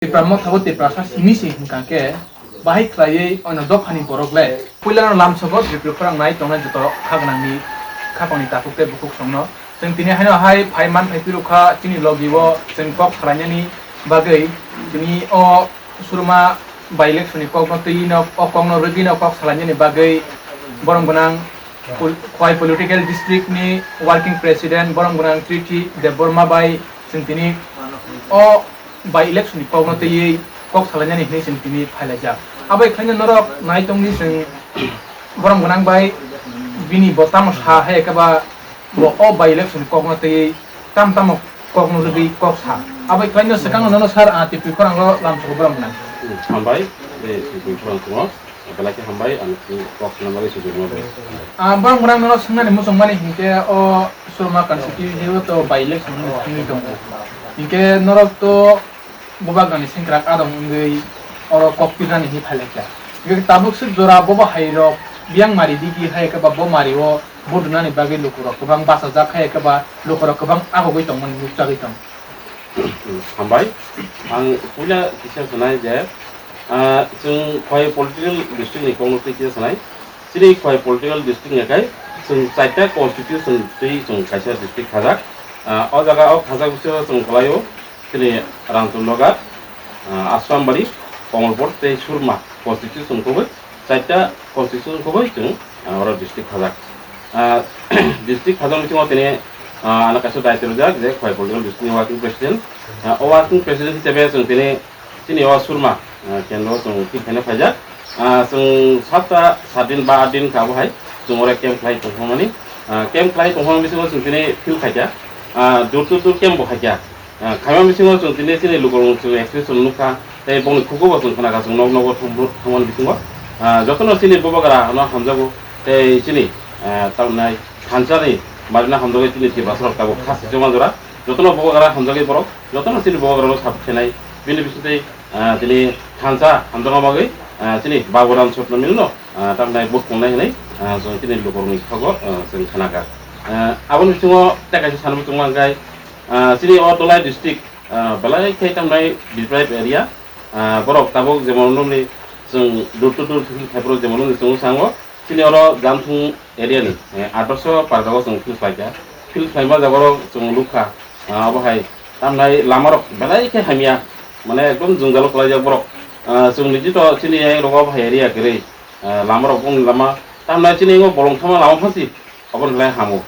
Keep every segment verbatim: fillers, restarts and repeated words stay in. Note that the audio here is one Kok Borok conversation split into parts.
Tipra motha bo Tiprasa simi se hwnkha khe, bahai khlaiwi ono dophani borok le puilano lamsogo Tripura khorang nai tongnai joto kha gwnangni khapangni takhuk tei bukhuk songno. Chwng tini haino hai phai man phai phirukha chini logi o chwng kok salainani bagwi tini o Surma by election ni kokno twi no o kokno rwgwi no kok salainani bagwi borom gwnang pol-, Khwai political district ni working president borom gwnang Triti Debbarma bai chwng tini o by election ni kokno twiwi kok salainani hinwi chwng tini phailaijak. Abo khaino norok nai tongdi chwng borom gwnang bai bini bo tamo sa hai khe ba bo o by election ni kokno twiwi tam tamo kokno rwgwi kok sa. Abo khaino swkang nono sir, ah, T P khorang lo lamsogo borom gwnang. Hmm, hambai, eh, T P khorang tongo. Belai khe hambai, ang kok swnam bagwi sujurma bai. Ah, borom gwnang nono swngnani muchungmani hinkhe o Surma constituency o to by election wngwi tongo. Hinkhe norok to bubagrani sengkrak adong wngwi oro kok pirnani hinwi phailaikha. Hinkhe tabuk swk jora bobo hairok biyang mari digi hai khe ba bo mari o vote rwnani bagwi lukurok kwbang bachajak hai khe ba lukurok kwbang ahugwi tongmani nukjagwi tongo. Hambai, ang puila kisa sanai je, ah, chwng Khwai political district ni kokno twi kisa sanai. Chini Khwai political district ni kai chwng chaita constitution twi chwng kaisa district khajak. Ah, o jaga o khajak bisingo chwng kwlaio chini Ramchandra Ghat, ah, Asrambari, Komolpur tei Surma constitution kogwi, chaita constitution kogwi chwng, ah, oro district khajak. Ah, district khajak bisingo tini, ah, ano kaisa daityo rijak je Khwai political district ni working president. Ah, o working president hisabe chwng tini chini o Surma, ah, kendro chwng twi khaina phaijak. Ah, chwng sapta sat din ba aat din kha bo hai chwng oro camp khlai tongthokmani. Ah, camp khlai tongthokmani bisingo chwng tini field khaikha. Ah, door to door camp bo khaikha. Ah, khaima bisingo chwng tini chini lukurok chwng expression nukha, tei bongni khukubo chwng khnakha, chwng nok nogo thang-, thangmani bisingo. Ah, jotono chini bubagra no hamjago, tei chini, ah, tamnai thansa ni marina hamjagwi chini Tiprasa rok tabuk kha sijoma jora. Jotono bubagra hamjagwi borok, jotono chini bubagra no support khainai. Bini bisingtwi, ah, tini thansa hamjakma bagwi, ah, chini Baburam Sotno Mil no, ah, tamnai vote tongnai hinwi, ah, chwng chini lukurokni khago, ah, chwng khnakha. Ah, aboni bisingo tei kaisa sanwi tongma hwnkhe, ah, chini o Dholai district, ah, belai khe tamnai deprived area, ah, borok tabuk jemon nokni chwng door to door field khaiphuru jemon nokni chwng sango, chini oro Janthung area ni, eh, adarso pardago chwng field khlaikha. Field khlaima jagao chwng nukha, ah, obo hai tamnai lamarok belai khe hamya, mane ekdom jwngjalo kwlaijak borok. Ah, chwng niji to chini yakrok obo hai area kwrwi, ah, lamarok bongni lama tamnai chini o bolong thangma lama phansi. Obo ni lai hamo.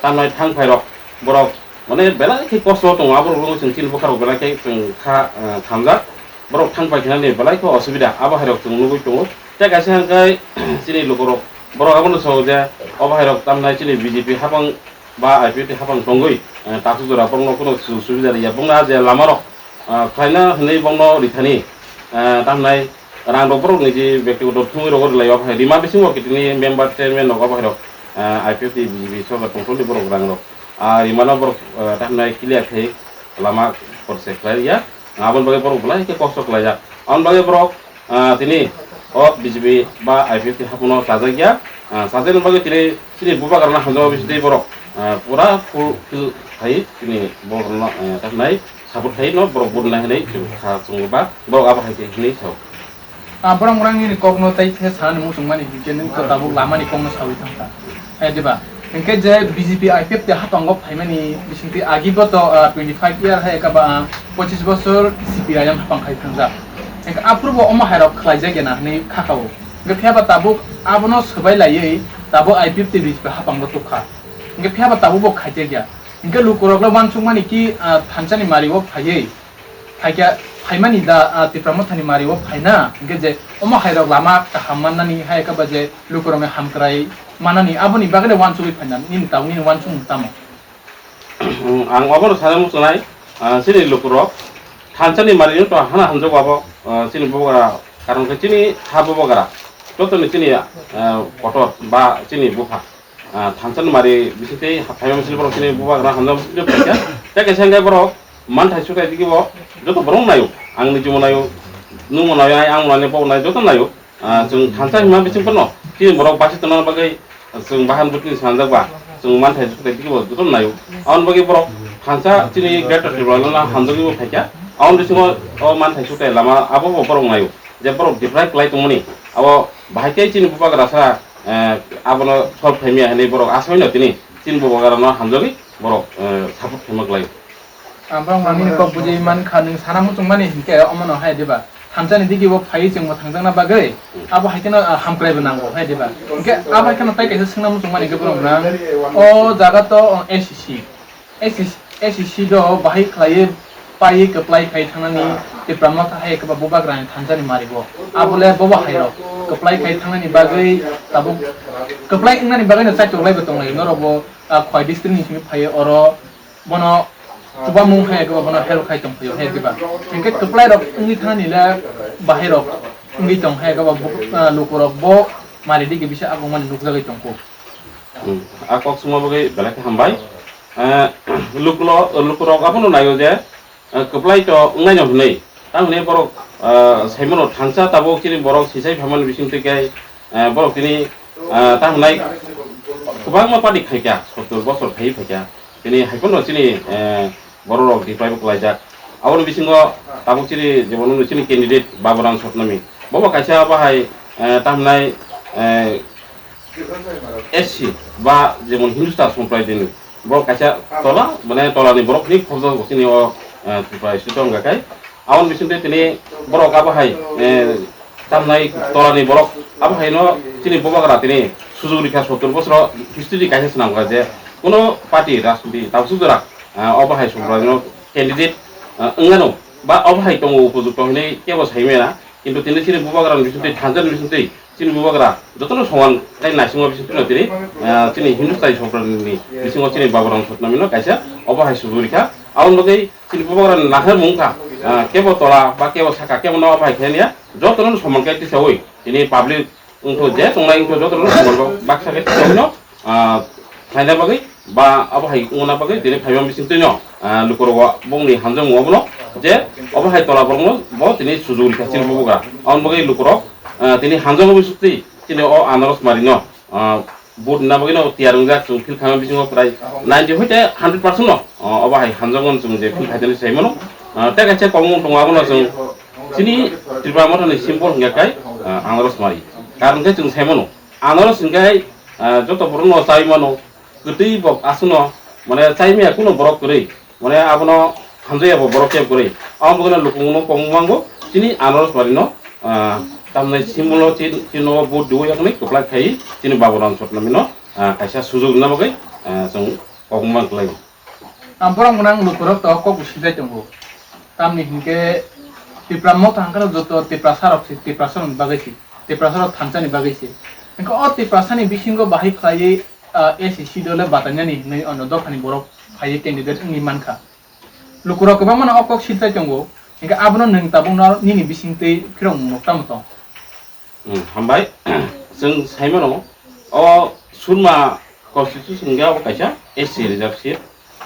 Tamnai thang phai rok borok mane belai khe kosto tongo, abo rok chwng chini bwkha rok belai khe chwng kha, eh, khamjak. Borok thang phai khe nani belai khe osubida, abo hai rok chwng nugwi tongo. Tei kaisa hwnkhe chini lukurok borok abono sao je obo hai rok tamnai chini B J P hapang ba I P F T hapang tongwi, eh, takhuk jora borokno kheno sujug subida riya. Bongni ah je lama rok, ah, khlaina hwnwi bongno rithani, ah, tamnai rang rok borok niji bektigoto thumwi rogo rwlai, obo hai rima bisingo kitini member chairman rok obo hai rok, ah, I P F T B J P sorkar tongthokni borok rang rok, ah, rimano borok, ah, tamnai clear khai lama korse khlai ya, aboni bagwi borok belai khe kosto khlaijak. Aboni bagwi borok, ah, tini o B J P ba I P F T haphano chajak ya, ah, chajaknani bagwi tini chini bubagrano hamjakma bisingtwi borok, ah, pura fulfill khai tini borokno, ah, tamnai support khai no borok vote nai hinwi kha chwngo ba borok abo hai khe hinwi sao. Ah, borok rang nini kokno tai khe sanani muchungmani hinkhe nwng to tabuk lamani kokno sawi thangkha. Hai diba? Hinkhe je B J P I P F T hapango phaimani bisingtwi agi bo to, ah, twenty five year hai khe ba, ah, pochis bosor C P I M hapang khai thangjak. Hinkhe aphuru bo omo hai rok khlaijak ya na hinwi kha kha o. Hinkhe phiya ba tabuk abono swbai laiwi tabuk I P F T B J P hapango tukha. Hinkhe phiya ba tabuk bo khaijak ya. Hinkhe lukurok le uansukmani ki, ah, thansa ni mari o phaiwi phaikha, phaimani da, ah, Tipra Mothani mari o phaina, hinkhe je omo hai rok lama kaham mannani, hai khe ba je lukurokni hamkrai mannani, aboni bagwi le uansugwi phaina, nini tabuk nini uansukmung tamo? Ang obono sana muchungnai, ah, chini lukurok thansa ni mari no to hana hamjago abo, ah, chini bubagra, karon khe chini ha bubagra, joto ni chini, ah, kotor ba chini bupha. Ah, thansa ni mari bisingtwi ha phaima bisingtwi borok chini bubagra hamjak bisingtwi phaikha. Tei kaisa hwnkhe borok manthai suthai digibo joto borok naio. Ang nijimo naio, nwngmo naio, ai angmo naio, bobo naio, joto naio. Ah, chwng thansa hima bising phano chini borok basi tongna bagwi chwng bahan butini sanjak ba chwng manthai suthai digibo joto naio. Aboni bagwi borok thansa chini Greater Tipraland no hamjagwibo phaikha. Aboni bisingo o manthai sutai lama abo bo borok naio je borok deprive khlai tongmani abo bahai khe chini bubagra sa, eh, abono solve khlaimaya hinwi borok aswino tini chini bubagrano hamjagwi borok, eh, support khlaima khlaio. Ang borok manwi kok bujui man kha, nwng sana muchung mani hinkhe omono hai diba? Thansa ni digi bo phai chwng bo thangjakna bagwi, hmm, abo hai kheno, ah, hamkrai bo nango hai diba? Hinkhe abo hai kheno tai kaisa swngna muchung mani hinkhe borok nang o jaga to, oh, S C C. S C C, S C C do bahai khlaiwi paiwi kwplai khai thangnani Tipra Motha hai kwba bubagrani thansa ni mari bo. Abo le bobo hai rok kwplai khai thangnani bagwi tabuk kwplai wngnani bagwi no chaitok lai bo tong lai norok bo, ah, Khowai district ni simi phaiwi oro bono chuba mung hai kwba bono help khai tong phaiwi hai diba. Hinkhe kwplai rok wngwi thangnani le bahai rok wngwi tong hai kwba bu-, ah, luku rok bo mari digi bisa agong mani nukjagwi tong kho. Hmm, a kok suma bagwi belai khe hambai. Eh, lukulo-, lukurok abono naio je, eh, kwplai to wngnaino hwnwi. Tamoni borok, eh, saimano thansa tabuk chini borok sisai phaimani bisingtwi khe, eh, borok tini, eh, tamhinai kwbangma party khaikha, sottor bosor phaiwi phaikha. Tini haiphano chini, eh, bororok deprive khlaijak. Aboni bisingo tabuk chini jemon chini candidate Baburam Satnami. Bobo kaisa bahai, eh, tamhinai, eh, S C ba jemon Hindustan Sampradayani borok kaisa tola, mane tolani borok ni khobjak bo chini o, eh, Tripura state o wngkha khe. Aboni bisingtwi tini borok abo hai, eh, tamnai tolani borok abo haino chini bubagra tini sujug rikha sottor bosoro history kaisa swnamkha je kuno party rajniti tabuk jora, eh, obo hai Sampradayano candidate, eh, wngano ba obo hai tongo upojukto hinwi kebo saimaya na, kintu tini chini bubagrani bisingtwi thansa ni bisingtwi chini bubagra jotono soman khe naisingma bisingtwi tini, ah, chini Hindustan Sampradayani bisingo chini Baburam Satnamino kaisa obo hai sujug rikha. Aboni bagwi chini bubagrani nakhar mungkha, ah, kebo tola ba kebo saka kebo no obo hai khe niya jotono soman khe tisaui tini public wngkho je tongnai wngkho jotono soman baksa khe tisaui no, ah, khlaina bagwi ba abo hai wngna bagwi tini phaima bisingtwino, ah, lukurok bongni hamjakmung obono je obo hai tola borokno bo tini sujug rikha chini bubagra. Aboni bagwi lukurok, ah, tini hamjakma bisingtwi chini o Anaros Marino, ah, vote rwna bagwino tiyar wngjak chwng field khaima bisingo prai ninety hoite hundred percent no, ah, obo hai hamjakmani chwng je field khaitani saimano. Ah, tei kaisa kokmung tongo abono chwng chini Tripura Mothani symbol hwnkhe kai, ah, Anaros Mari. Karon khe chwng saimano Anaros hwnkhe, ah, joto borokno chai mano. Kwtwi bo aswkno, mane, chaimaya kuno borok kwrwi, mane, abono hamjakya bo borok khe kwrwi. Aboni bagwino lukungno kongmung mango, chini Anaros Marino, ah, tamni simolo chin-, chino vote diwi yakni kwplak khai chini Baburam Satnamino, ah, kaisa sujug rwna bagwi, ah, chwng kongmung man kwlai. Ang borok gwnang lukurok to kok bo sijai tongo. Tamni hinkhe Tipra Motha hwnkheno joto Tiprasa rok se, Tiprasa rokni bagwi se, Tiprasa rok thansa ni bagwi se. Hwnkhe o Tiprasa ni bisingo bahai khlaiwi, ah, S C C dole batainani hinwi ono dophani borok phaiwi candidate wngwi mankha. Lukurok kwbangmano o kok sirtai tongo, hinkhe abono nwng tabukno nini bisingtwi phirokmung rok tamo tong? Hmm, hambai. Chwng saimano, o Surma constitution hwnkhe abo kaisa S C reserve seat.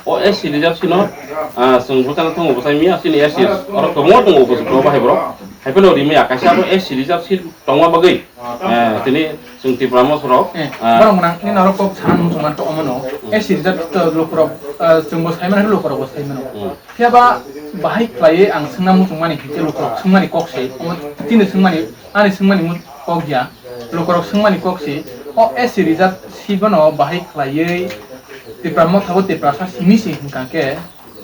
O S C reserve seat no, ah, chwng bwchana tongo bwchai mia chini S C oro kwbangma tongo bwswk tongo bahai borok. Haiphano rimya kaisa abo S C reserve seat tongma bagwi, ah, tini chwng Tipra motha rok, eh, ah, borok gwnang nini norok kok sana muchungma to omono. Hmm. S C reserve to lukurok, ah, chwngbo saimano lukurokbo saimano. Hmm. Phiya ba bahai khlaiwi ang swngna muchungmani hinkhe lukurok swngmani kok se, omo chini swngmani, ani swngmani mu-, kok ya, lukurok swngmani kok se, o S C reserve seat bono bahai khlaiwi Tipra motha bo Tiprasa simi se hwnkha khe,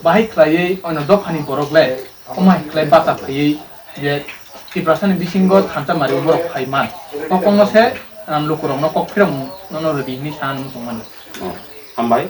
bahai khlaiwi ono dophani borok le, omo hai khlai bacha phaiwi je Tiprasani bisingo thansa mari borok phai man. O kokno se, um, lukurokno kok phirokno rwdi hinwi sana muchungmani. Oh, hambai.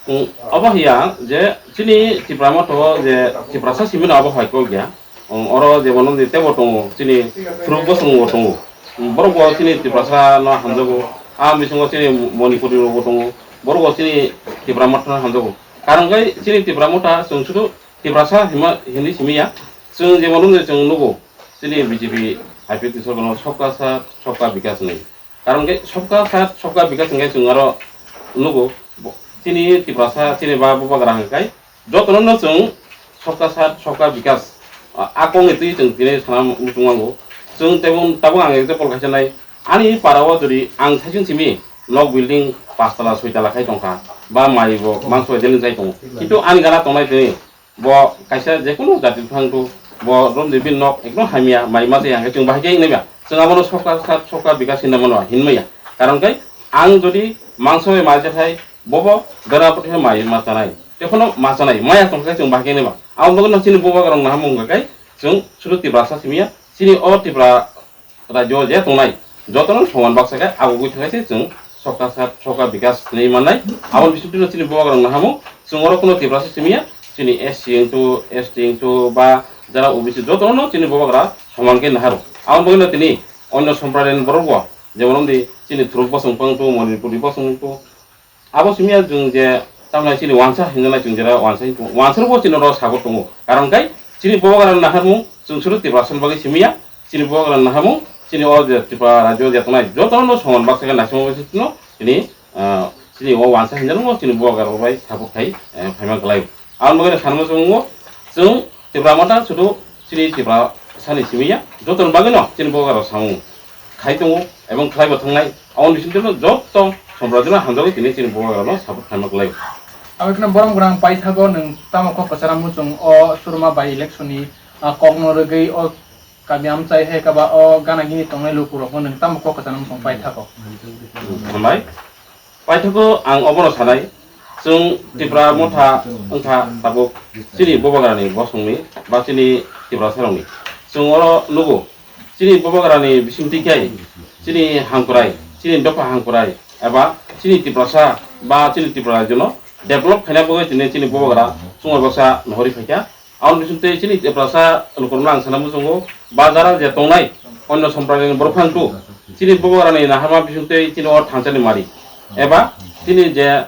Mm, obo hiya je chini Tipra motha o je Tiprasa simino obo hai kok ya. Mm, oro je bono je tebo tongo, chini phuru bosong bo tongo. Mm, borok bo chini Tiprasa no hamjago. A bisingo chini Manipuri rok bo tongo. Borok bo chini Tipra motha no hamjago. Karon khe chini Tipra motha chwng sudu Tiprasa hima hinwi simi ya. Chwng je bono je chwng nugo. Chini B J P I P F T sorkar no Sabka Saath, Sabka Vikas hinwi. Karon khe Sabka Saath, Sabka Vikas hwnkhe chwng aro nugo, bo-, chini Tiprasa, chini ba bubagra hwnkhe jotono no chwng Sabka Saath, Sabka Vikas, a, a kokni twi chwng tini sana muchung mango. Chwng tebo, tabuk ang example kaisa nai, ani para o jodi ang saichung simi nok building pachtala, soitala khai tongkha, ba mai bo mangso jeli jai tongo. Kintu ani gana tongnai tini bo kaisa jekunu jati thangtu, bo romni bini nok ekdom hamya, mai ma tei hwnkhe chwng bahai khe wngnai ba. Chwng abono sokar sat, sokar bikas hinna mano, hinmaya. Karon khe ang jodi mangso bai mai chathai, bobo dara puthe mai ma chanai. Tekheno ma chanai, maya tongkhe chwng bahai khe wngnai ba. Aboni bagwino chini bubagrang nahamung hwnkhe chwng sudu Tiprasa simiya, chini o Tipra rajyo je tongnai, jotono soman baksa khe agugwi thangkhe se chwng sokha sa-, sokha bikas hinwi mannai. Aboni bisingtwi chini bubagrang nahamung, chwng oro kuno Tiprasa simiya, chini S C wngtu, S T wngtu ba jara O B C jotono chini bubagra soman khe naharo. Aboni bagwino tini onno sompradayni borok bo, jemon wngdi chini Thuruk bosong wngtu, Manipuri bosong wngtu, abo simiya chwng je tamni chini wansa hinjanai chwng jera wansa hin tongo. Wansa rokbo chini oro support tongo. Karon kai chini bubagrani naharmung chwng suru Tiprasani bagwi simiya. Chini bubagrani naharmung chini o je Tripura rajyo je tongnai jotono soman baksa khe naisingma bai se chwngno chini, ah, chini o wansa hinjanai chini bubagra bai support khai, eh, phaima kwlai. Aboni bagwi sanma chwng chwng Tipra Motha sudu chini Tiprasani simi ya, jotoni bagwino chini bubagra samung khai tongo, ebong khlaibo thangnai. Aboni bisingtwi jotto Somprajino hamjagwi tini chini bubagrano support khlaima kwlai. Abo kheno borom gwnang paithago nwng tamo kok kwchara muchung o Surma by election ni, ah, kokno rwgwi o kami amchai hai kaba o gana gini tongnai lukurokno nwng tamo kok kwchara muchung paithago. Hambai. Paithago ang obono sanai, chwng Tipra Motha wngkha tabuk chini bubagrani bosongni ba chini Tiprasarokni. Chwng oro nugo, chini bubagrani bisingtwi khe chini hangkrai, chini dopha hangkrai eba chini Tiprasa ba chini Tipra rajyono develop khaina bagwi tini chini bubagra chwng baksa nohori phaikha. Aboni bisingtwi chini Tiprasa lukurokno ang sana muchungo, ba jara je tongnai onno sompradayni borok phano tu chini bubagrani naharma bisingtwi chini o thansani mari eba chini je,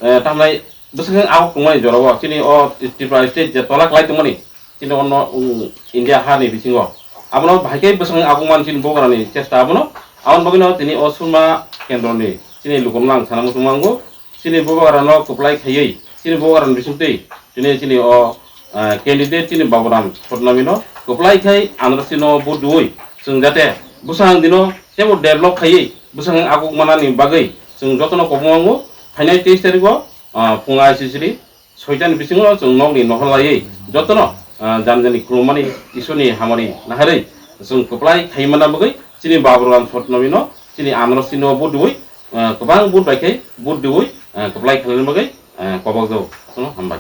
eh, tamnai bwswk khe aguk tongmani jorao chini o Tripura state je tola kwlai tongmani chini onno, um, India hani bisingo abono bahai khe bwswk khe aguk man chini bubagrani chesta abono. Aboni bagwino tini o Surma kendroni chini lukurokno ang sana muchung mango. Chini bubagrano kwplai khaiwi, chini bubagrani bisingtwi, tini chini o, ah, candidate chini Baburam Sotnamino kwplai khai Andrasino vote diwi, chwng jate bwsang dino teibo develop khaiwi, bwsang aguk manani bagwi chwng jotono kobong ango. Phainai teis tarigo, ah, phung aisisiri soitani bisingo chwng nokni nohor laiwi jotono, ah, jani jani khulumani Isorni hamari naharwi chwng kwplai khai manna bagwi chini Baburam Sotnamino chini Andrasino vote diwi, ah, kwbang vote bai khe vote diwi, ah, kwplai khlaina bagwi, ah, kobok jago. Jotono hambai.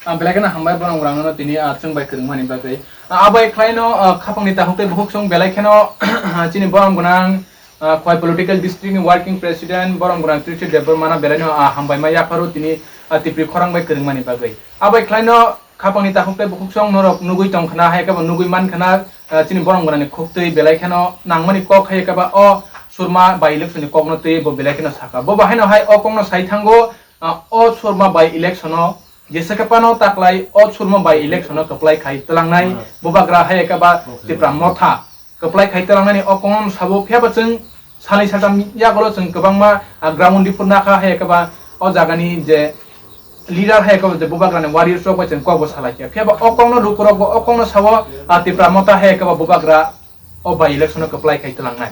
Ah, belai kheno hambai borok rangno tini, ah, chwng bai kwrwngmani bagwi. Ah, abai khlaino, ah, khapangni takhuk tei bukhuk song belai kheno, ah, chini borom gwnang, ah, Khowai political district ni working president borom gwnang Trithik Debbarma no belaino, ah, hambai ma yapharo tini, ah, Tipri khorang bai kwrwngmani bagwi. Abai khlaino khapangni takhuk tei bukhuk song norok nugwi tong khna, hai khe bo nugwi man khna, ah, chini borom gwnangni khuk twi belai kheno nangmani kok hai khe ba o Surma by election ni kokno twi bo belai kheno sakha. Bo bahaino hai o kokno sai thango, ah, o Surma by election o jesa khe phano taklai o Surma by election o kwplai khai twlangnai bubagra hai khe ba Tipra Motha kwplai khai twlangnani o kokno sabo, phiya ba chwng salni saltham yagulo chwng kwbangma, ah, ground report nakha hai khe ba o jagani je leader hai khe ba je bubagrani warriors rok bai chwng kok bo salai khe. Phiya ba o kokno lukurok bo o kokno sao, ah, Tipra Motha hai khe ba bubagra o by election o kwplai khai twlangnai.